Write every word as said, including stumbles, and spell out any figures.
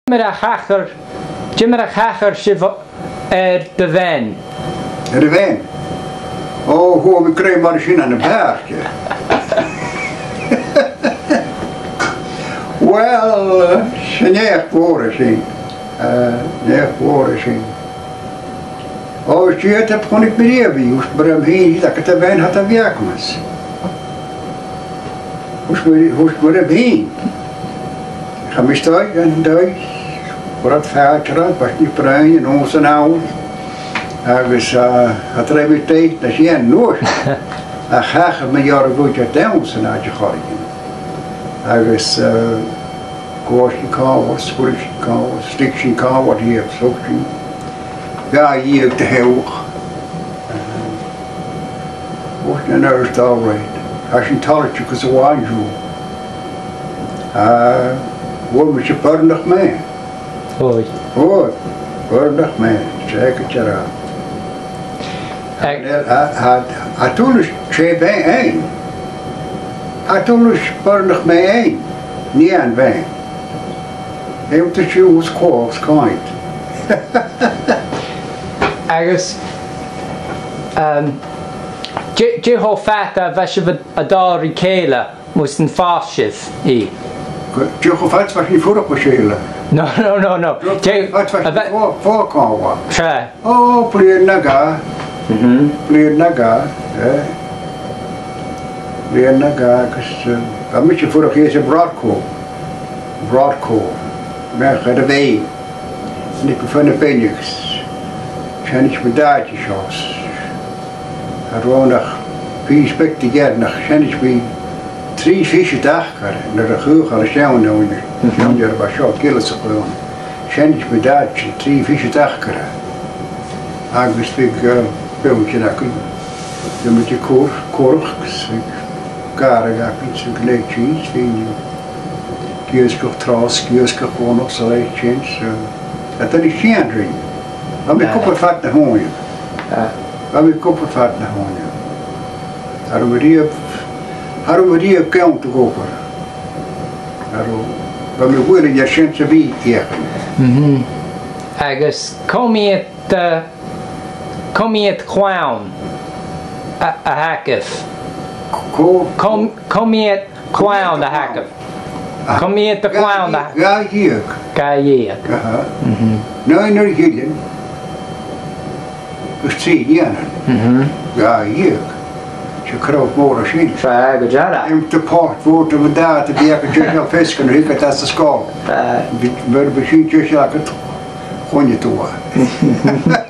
mar a thachair, ciamar a thachair sibh air do bhean? Air a' bhean? Ò, chuala mi grèim mar sin ann am pàirc. Uill, 's e naidheachd mhòr a tha sin. Eh, naidheachd mhòr a tha sin. Ò, is dè, cha chunnaic mi riamh i, thuirt mi rium fhìn, "Tha agad a' bhean, tha e a' bheacnas." Thuirt mi, thuirt mi rium fhìn. Chaidh mise dhan, dhan taigh, bhon fhàilte, bha sinn a' bruidhinn an uair sin, agus, eh, cha do rinn mi dad na sian nuair. Ach thachair mi gu robh iad a' dannsa an àite chòmhla rinn. Agus, eh, Chuir sinn càmhar, chuir sinn càmhar, shleamhnaich sinn càmhar dhiubh, shlaod sinn. Dhà dheug de theaghlach. Wasn't a nurse, all right. Tha sinn toilichte gus an do dh'fhàg sinn. Ah, bhuail mise boireannach mé. Oi. Oi, boireannach mé. 'S e gu dearbh. Ag- Tha, tha, tha, tha tuilleadh, 's e bhean fhèin. Tha tuilleadh boireannach mé fhèin. Nighean bhean. Aon tuilleadh 's còig 's caithimh. Agus, um, dè, dè cho fada a bha sibh a', a' dol ri chèile mus an fhàs sibh i? Dè cho fada 's a bha sinn a' fuireach ri chèile? No, no, no, no. Dè cho fada 's a bha sinn a' fo-, fo-, còmhla? Seadh. Ò, bliadhna no dhà. Mhm. Bliadhna no dhà, eh. Bliadhna no dhà agus, eh, bha mise a' fuireach shìos am Broadco. Broadco. Meadhan a' bheinn. Thàinig mi far na beinne agus seinnich mi dad seo. Cha robh ann ach pìos beag de dh'fhear, ach seinnich mi Trì Fisean Tacair, nuair a chaochail an seann, mhm, seann fhear a bha seo, Gillis a' Chluain. Seinnich mi dad sin, Trì Fisean Tacair. Agus bhiodh, eh, beathaichean againn. Bhiodh muid a' cur-, curach, agus bhiodh gàrradh againn, agus bhiodh leitinn, bhiodh iasgach tràth, iasgach uaine, 's a leithid sin, so. A' dèanamh sian rinn. Bha mi, ah, cupla fad na h-ùine. Ah. Bha mi cupla fad na h-ùine. Cha robh mi riamh, cha robh mi riamh gann de dh'obair. Cha robh, bha mi uaireannan air seans a bhith fheuchainn. Mhm. Agus cò mheud, eh, cò mheud clann a, a th' agaibh? Cò? Cò, cò mheud clann a th' agaibh? Ah. Cò mheud de chlann a th' agaibh? Dhà dheug. Dhà dheug. Aha. Mhm. Naoi air a' chloinn. Agus trì nigheanan. Mhm. Dhà dheug. 'S e crodh mòr a tha sin. Seadh, gu dearbh. Am, tha pàirt mhòr de bhith dad a bhith agad deiseil feasgar nuair a thig iad às an sgoil. Seadh. Bha, bha, bha sin deiseil agad, choinnich thu e.